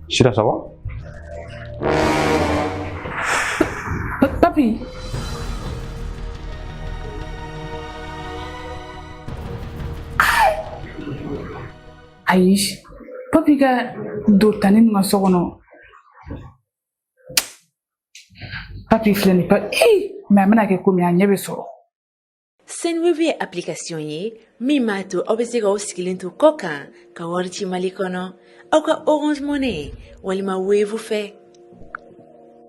Sira, ça va? Papi. Ayi, papi ka don tani nin ka so kɔnɔ. Papi filɛ nin pa ee mais a bɛna kɛ komi a ɲɛ bɛ sɔrɔ. Sendwave ye application ye min b'a to aw bɛ se k'aw sigilen to kɔ kan ka wari ci Mali kɔnɔ aw ka Orange Money walima Wave fɛ.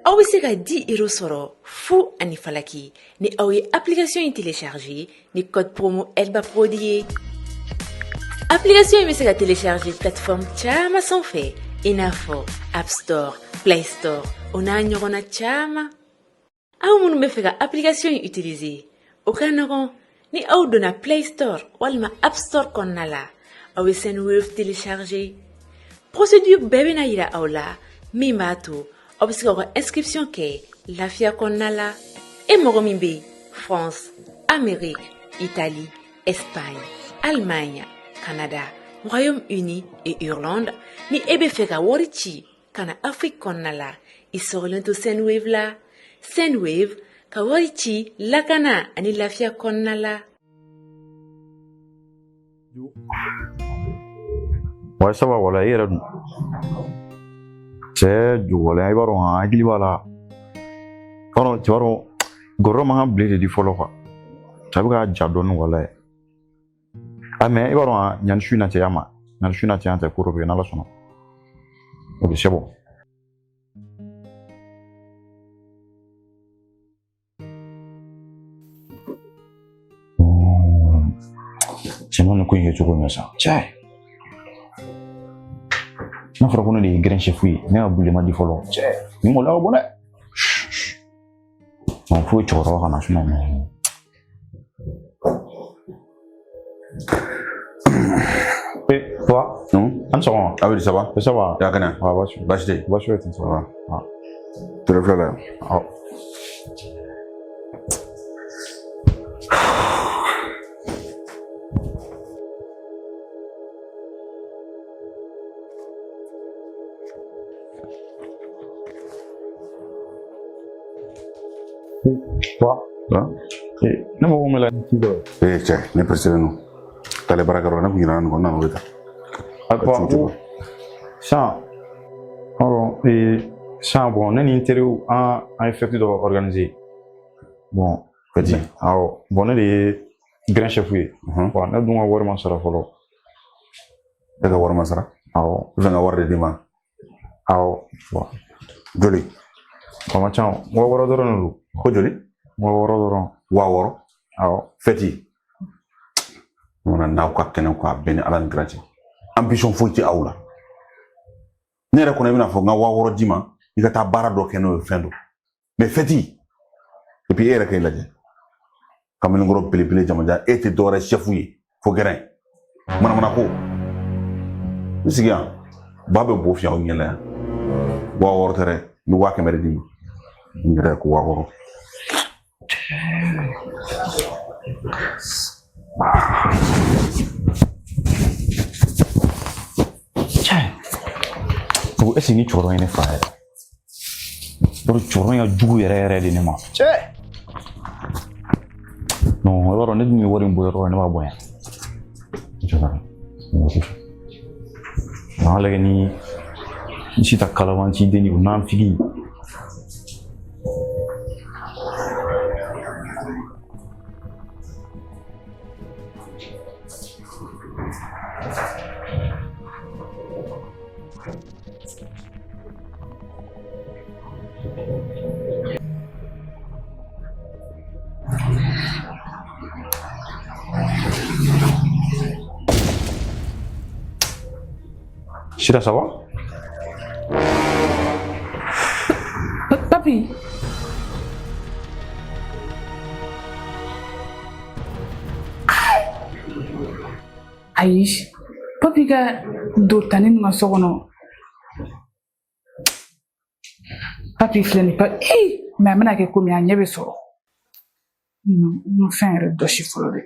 Aw bɛ se ka 10 euros sɔrɔ fu ani falaki ni aw ye application in télécharger ni code promo Elba Prod ye. Application in bɛ se ka télécharger plateforme caman sanfɛ i n'a fɔ App Store, Play Store o n'a ɲɔgɔnna caman. Aw minnu bɛ fɛ ka application in utiliser, o ka nɔgɔn ni aw donna Play Store walima App Store kɔnɔna la, aw bɛ Sendwave télécharger. Procédure bɛɛ bɛna yira aw la min b'a to aw bɛ se k'aw ka inscription kɛ lafiya kɔnɔna la. E mɔgɔ min bɛ France, Amérique, Italie, Espagne, Allemagne, Canada, Royaume-Uni et Irlande, ni e bɛ fɛ ka wari ci ka na Afrique kɔnɔna la, i sɔgɔlen to Sendwave la. Sendwave ka wari ci lakana ani lafiya kɔnɔna la. Ouais, ça va, voilà, i yɛrɛ dun? Cɛ jɔgɔlen, i b'a dɔn, han, hakili b'a la. I b'a dɔn, cɛ b'a dɔn, gɔrɔ man kan bile de di fɔlɔ quoi. Cɛ bɛ ka ja dɔɔni walayi. Ah mais i b'a dɔn, han, ɲani su in na cɛ ya ma. Ɲani su in na cɛ yan cɛ ko dɔ bɛ yen n'Ala sɔnna. Ok, c'est bon. Cɛ ma nin ko in kɛ cogo min na sa cɛ n'a fɔra ko ne de ye grand chef ye ne ka bule ma di fɔlɔ cɛ nin maloya ka bon dɛ non fo cɛkɔrɔba ka na sinon. Eh, toi? Non. An sɔgɔma. Ah oui, ça va? Ça va. Ya kɛnɛ? Ah, baasi Baasi tɛ yen? Baasi foyi tɛ. Ça va. Ah. Tɛrɛ filɛ la yan. Awɔ. Toi? Ah. Eh, ne mago bɛ la ni ci dɔ ye. Eh cɛ, ne pressé don. Taale baarakɛyɔrɔ la, ne kun ɲinɛna nin kɔ, n nana o de ta. Ah, Ka ci bon, sisan, pardon, sisan bon, ne ni n teriw an ye fête dɔ organiser. Bon, Fête? Awɔ, bon, ne de ye grand chef ye. Unhun. Bon, ne dun ka wari ma sara fɔlɔ. E ka wari ma sara? Awɔ. I fɛ ka wari de d'i ma? Awɔ, bon. Joli? O ma ca o, 6000 dɔrɔn de don. Ko joli? 6000 dɔrɔn. 6000? Awɔ. Fête? N n'aw ka kɛnɛ ko a bɛɛ ni Ala ni kira cɛ. Ambition foyi tɛ aw la. Ne yɛrɛ kɔni bɛna fɔ n ka 6000 d'i ma, i ka taa baara dɔ kɛ n'o ye fɛn dɔ. Mais fête? Et puis e yɛrɛ k'e lajɛ. Kamalenkɔrɔ belebele jamajan, e tɛ dɔwɛrɛ chef ye fo gɛrɛn. Manamana ko. N sigi yan, ba bɛ bo fiyɛ aw ɲɛ la yan. 6000 tɛ dɛ, n bɛ 500 de d'i ma. N yɛrɛ ko 6000. Cɛ, ko est ce que ni cɛkɔrɔba in ne fa yɛrɛ? Yɔrɔ cɛkɔrɔba in ka jugu yɛrɛ yɛrɛ de ne ma. Cɛ! Non, i b'a dɔn ne dun ye wari in bɔ yɔrɔ la, ne b'a bɔ yan. Cɛkɔrɔba, mɔgɔ tɛ fɛ. An ka lajɛ ni n si ta kalabanci den o n'an figi. Sira, ça va? Papi. Ayi, papi ka don tani nin ka so kɔnɔ. Papi filɛ nin pa ee mais a bɛna kɛ komi a ɲɛ bɛ sɔrɔ. N ma fɛn yɛrɛ dɔsi fɔlɔ dɛ.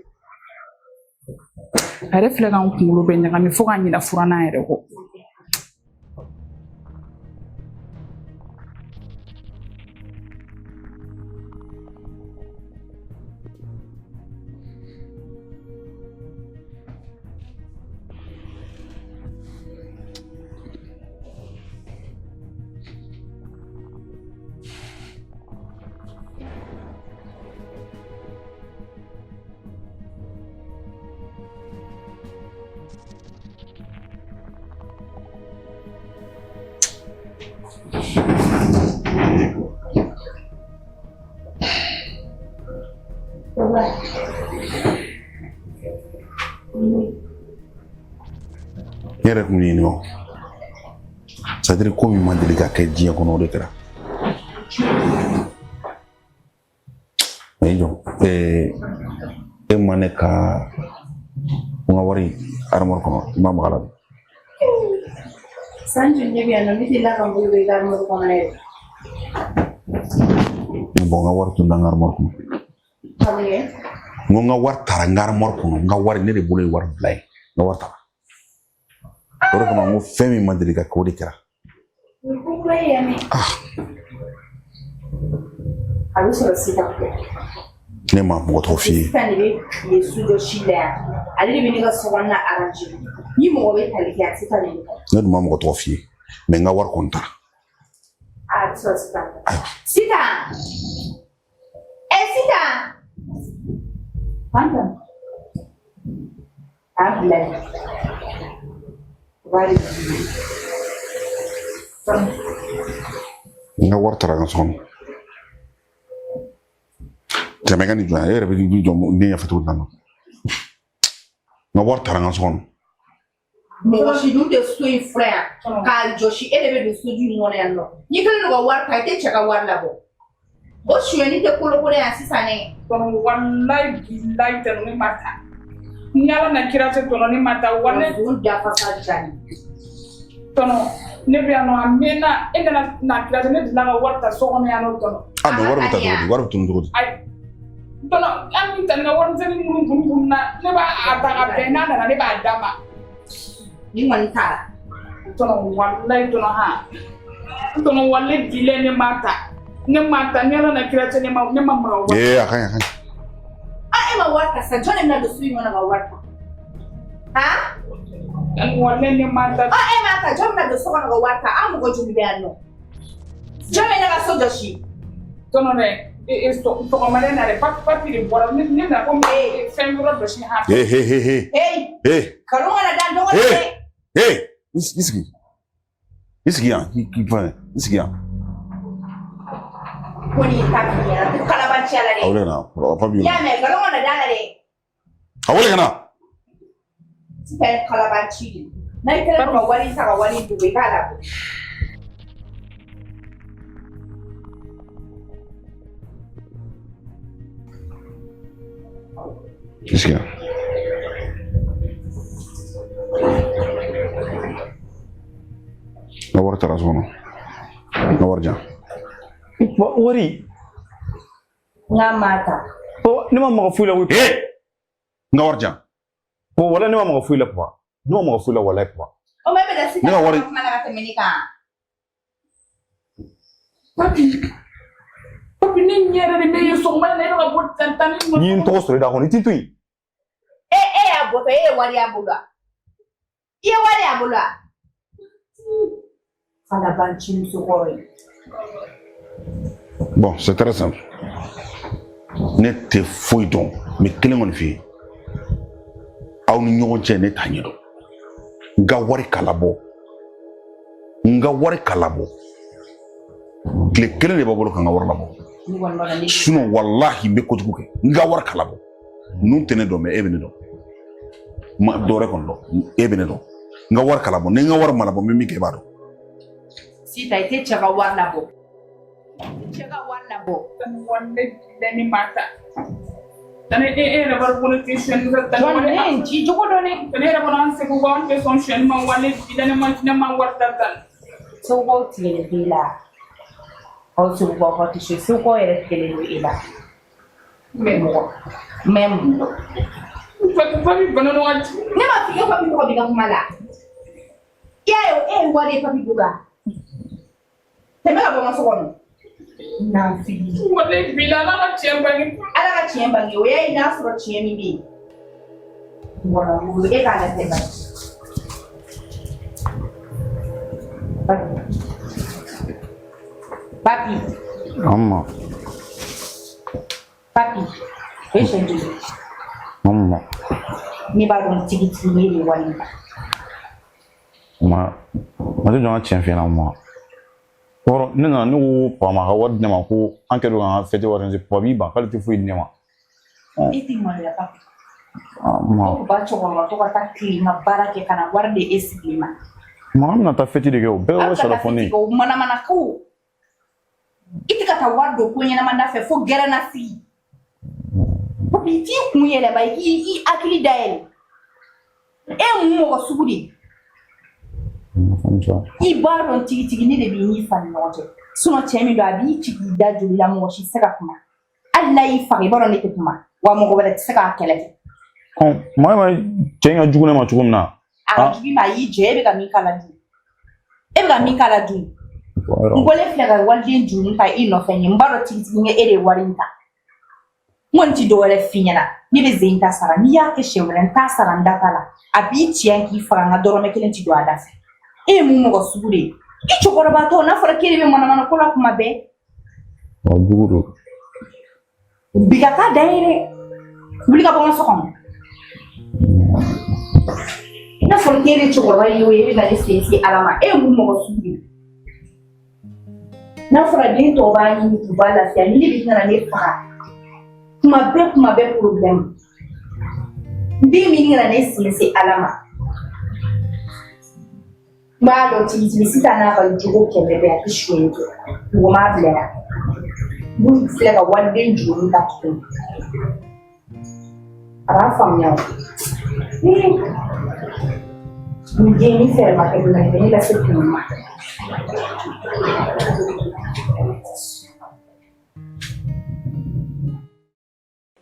A yɛrɛ filɛ ka n kunkolo bɛɛ ɲagami fo ka ɲinɛ furannan yɛrɛ kɔ. Ne yɛrɛ tun ɲininka o. C'est à dire ko min ma deli ka kɛ diɲɛ kɔnɔ, o de kɛra. Mais i jɔ, e ma ne ka n ka wari armoire kɔnɔ, i ma maga a la. San joli ne bɛ yan nɔ, ne delila ka n bolo bɔ i ka armoire kɔnɔ yɛrɛ? Bon, n ka wari tun n ka armoire kɔnɔ. Ka mun kɛ? N ko n ka wari taara n ka armoire kɔnɔ, n ka wari, ne de bolo ye wari bila yen, n ka wari taara. O de kama n ko fɛn min ma deli ka kɛ, o de kɛra. O ye ko kura ye yan dɛ. A bɛ sɔrɔ sisan. Ne ma mɔgɔ tɔgɔ f'i ye. Sisan de bɛ tile sojɔsi la yan. Ale de bɛ ne ka sokɔnɔna arranger. Ni mɔgɔ bɛ tali kɛ yan, sisan de bɛ taa. Ne dun ma mɔgɔ tɔgɔ f'i ye, mais n ka wari kɔni taara. A bɛ sɔrɔ sisan. Ayiwa. Sisan. Ɛ sisan. Fanta. A bila yen. O b'a de di. N ka wari taara n ka so kɔnɔ. Tɛmɛ ka nin jɔ yan, e yɛrɛ bɛ i jɔ ne ɲɛfɛ cogo di tan nɔ? N ka wari taara n ka so kɔnɔ. Mɔgɔ si dun tɛ so in furan yan k'a jɔsi, e de bɛ don soju in kɔnɔ yan nɔ. N'i kɛlen don ka wari ta, i tɛ cɛ ka wari labɔ. O sonyɛni tɛ kolokolo yan sisan dɛ. Tɔnɔ, walayi bilayi, tɔnɔ, ne ma ta. Ni Ala na kira cɛ, tɔnɔ, ne ma ta walayi. Zon dafasa jani. Tɔnɔ, ne bɛ yan nɔ a mɛnna, e nana na kira cɛ, ne delila ka wari ta so kɔnɔ yan nɔ, tɔnɔ. Ah, mais wari bɛ taa cogo di? Wari bɛ tunun cogo di? Ayi tɔnɔ, an ni tani ka warimisɛnnin minnu kun kun na, ne b'a a ta ka bɛn, n'a nana ne b'a d'a ma. Ni kɔni taara. Tɔnɔ, walayi, tɔnɔ, han tɔnɔ, walayi bilayi, ne ma ta, ne ma ta, ni Ala na kira cɛ, ne ma maga wari. Ee, a ka ɲi, a ka ɲi. Ah, e ma wari ta sisan, jɔn de bɛna don so in kɔnɔ ka wari ta? Han? Walayi, ne ma ta. Ah, e ma ta, jɔn bɛna don so kɔnɔ ka wari ta? An mɔgɔ joli bɛ yan nɔ? Jɔn bɛ ne ka so jɔsi? Tɔnɔ dɛ, sɔgɔmada in na dɛ, papi de bɔra, ne nana ko fɛn yɔrɔ dɔ si han. He he he he. Hey, He. nkalon kana da n dɔgɔnin dɛ. He, i sigi. I sigi yan, k'i fɛn, i sigi yan. Ko n'i ta f'i ɲɛna ko kalabanciya la A dɛ. wele ka na, papi. I y'a mɛn, nkalon kana da la dɛ. A wele ka na. Sisan ye kalabanci de ye. N'a i kɛlen don ka wari ta ka wari dogo, i k'a labɔ. I sigi yan. N ka wari taara so kɔnɔ. N ka wari di yan. Wari? N k'a ma ta. Ne ma maga foyi la koyi. He! N ka wari di yan. Wala, ne ma maga foyi la papa. Ne ma maga foyi la walayi papa. O ma e bɛ da sisan Ne ka wari- kuma la ka tɛmɛ ne kan. Papi, papi, ne ɲɛ yɛrɛ de bɛ ye sɔgɔma in na, e bɛ ka bɔ tan tan ni. N'i ye n tɔgɔ sɔrɔ i da kɔnɔ, i t'i to yen. E y'a bɔtɔ, e ye wari y'a bolo wa? I ye wari y'a bolo wa? Kalabanci musokɔrɔ ye. Bon, c'est très simple. Ne tɛ foyi dɔn, mais kelen kɔni f'i ye. Aw ni ɲɔgɔn cɛ, ne t'a ɲɛdɔn. N ka wari ka labɔ. N ka wari ka labɔ. Tile kelen de b'a bolo ka n ka wari labɔ. Ne kɔni b'a dɔn ne. Sinon, walahi, n bɛ kojugu kɛ. N ka wari ka labɔ. Ninnu tɛ ne dɔn, mais e bɛ ne dɔn. Ma dɔ wɛrɛ kɔni dɔn. E bɛ ne dɔn. N ka wari ka labɔ. Ni n ka wari ma labɔ, n bɛ min kɛ, i b'a dɔn. Sisan i tɛ cɛ ka wari labɔ. Cɛ ka wari labɔ. Walayi bilayi, ne ma ta. Tani, e yɛrɛ b'a dɔn ko ne tɛ sonyɛli kɛ. Tani, Jɔn ne ye n ci cogo dɔn ne. Tani yɛrɛ b'a dɔn an segu an tɛ sɔn sonyɛli ma, walayi bilayi, ne ma wari ta tan. Segukaw tigɛlen b'e la. Aw segukaw ka tɛ se, segukaw yɛrɛ tigɛlen don e la. Mais Mɔgɔ mɛ mun dɔn. Papi, papi bana dɔn ka ci. Ne ma f'i ye papi tɔgɔ b'i ka kuma la. I y'a ye, e ye wari ye papi bolo wa? Tɛmɛ ka bɔ n ka so kɔnɔ. Nafigi. Walayi bilayi, Ala ka tiɲɛ bange. Ala ka tiɲɛ bange, o y'a ye n'a sɔrɔ tiɲɛ min bɛ yen. Mɔgɔ wolo e k'a lajɛ bani. Papi. Papi. Amma. Papi. O ye siɲɛ joli ye? Amma. Ne b'a dɔn tigitigi ne de ye wari in ta. Ma ma tɛ jɔ n ka tiɲɛ f'i ɲɛna ma. Wɔrɔ ne nana, ne ko papa ma ka wari di ne ma, ko an kɛlen don k'an ka fête wari, papa b'i ban k'ale tɛ foyi di ne ma. E t'i maloya papi? Ma. O ba cɛkɔrɔba to ka taa tilen ka baara kɛ ka na wari di e sigilen ma. Ma, an bɛna taa fête de kɛ, o bɛɛ Aw wari ka sara taa fɔ ne fiti ye. kɛ, o manamanakaw. I tɛ ka taa wari don ko ɲɛnama da fɛ fo gɛrɛnna sigi. Papi, i t'i kun yɛlɛma, i k'i i hakili dayɛlɛ. E ye mun mɔgɔ sugu de ye? I b'a dɔn tigitigi ne de b'i n'i fa ni ɲɔgɔn cɛ. Sinon cɛ min don, a b'i ci k'i da joli la, mɔgɔ si tɛ se ka kuma. Hali n'a y'i faga, i b'a dɔn ne tɛ kuma. Wa mɔgɔ wɛrɛ tɛ se k'a kɛlɛ kɛ. Maa ma, cɛ in ka jugu ne ma cogo min na. A ka jugu i ma, a y'i jɛ, e bɛ ka min k'a la dun? E bɛ ka min k'a la dun? N bɔlen filɛ ka waliden juru ta i nɔfɛ nin ye, n b'a dɔn tigitigi e de ye wari in ta. N kɔni ti dɔwɛrɛ f'i ɲɛna, ne bɛ zen ta sara. N'i y'a kɛ siɲɛ wɛrɛ, n t'a sara, n da t'a la. A b'i tiɲɛ k'i faga, n ka dɔrɔmɛ kelen ti don a da fɛ. E ye mun mɔgɔ sugu de ye? I cɛkɔrɔbatɔ, n'a fɔra k'e de bɛ manamana ko la kuma bɛɛ. Wa jugu don. Bi ka k'a dan ye dɛ. Wuli ka bɔ n ka so kɔnɔ. N'a fɔra k'e de cɛkɔrɔba ye o ye, e bɛ na ne sen se Ala ma. E ye mun mɔgɔ sugu de ye? N'a fɔra den tɔw b'a ɲini k'u b'a lafiya, ni ne bɛ ka na ne faga kuma bɛɛ, kuma bɛɛ problème. N den min kana ne sen se Ala ma. N b'a dɔn tigitigi sisan n'a ka jogo kɛmɛ bɛɛ, a tɛ sonyɛ kɛ. Mɔgɔ m'a bila yan. Mun filɛ ka waliden juru ta tuguni. A b'a faamuya o. Nin den ni fɛɛrɛ ma kɛ don na, ne lase kun ma.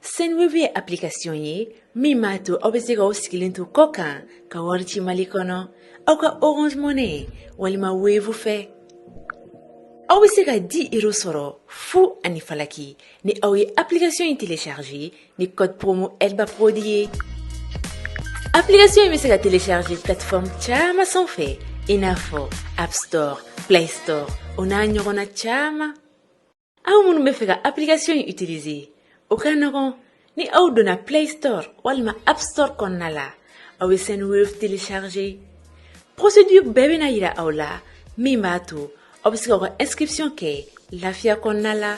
Sendwave ye application ye min b'a to aw bɛ se k'aw sigilen to kɔ kan ka wari ci Mali kɔnɔ aw ka Orange Money walima Wave fɛ. Aw bɛ se ka 10 euros sɔrɔ fu ani falaki ni aw ye application in télécharger ni code promo Elba Prod ye. Application in bɛ se ka télécharger plateforme caman sanfɛ, i n'a fɔ App Store, Play Store, o n'a ɲɔgɔnna caman. Aw minnu bɛ fɛ ka application in utiliser, o ka nɔgɔn. Ni aw donna Play Store walima App Store kɔnɔna la, aw bɛ Sendwave télécharger. Procédure bɛɛ bɛna yira aw la min b'a to aw bɛ se k'aw ka inscription kɛ lafiya kɔnɔna la.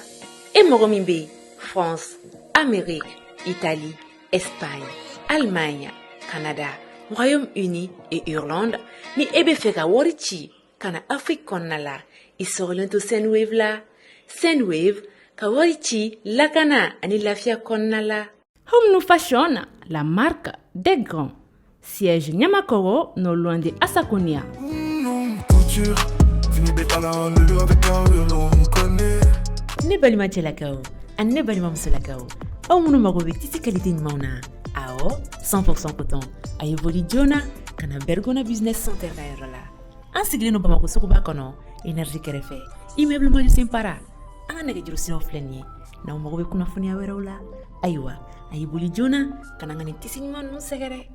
E mɔgɔ min bɛ France, Amérique, Italie, Espagne, Allemagne, Canada, Royaume-Uni et Irlande, ni e bɛ fɛ ka wari ci ka na Afrique kɔnɔna la, i sɔgɔlen to Sendwave la. Sendwave, ka wari ci lakana ani lafiya kɔnɔna la. Home New Fashion, la marque des grands. Siège Niamakoro, non loin de Assakonia. Couture, fini le avec un on connaît. Ne balima cɛlakaw ani ne balima musolakaw, aw minnu mago bɛ tissu qualité ɲumanw na, awɔ, 100% coton, a ye boli joona ka na Bergona Business Center ka yɔrɔ la. An sigilen don Bamako suguba kɔnɔ, Énergie kɛrɛfɛ, immeuble Maju Senpara. An ka nɛgɛjuru siraw filɛ nin ye n'aw mago bɛ kunnafoniya wɛrɛw la. Ayiwa, a ye boli joona ka na ka nin tissu ɲuman ninnu sɛgɛrɛ.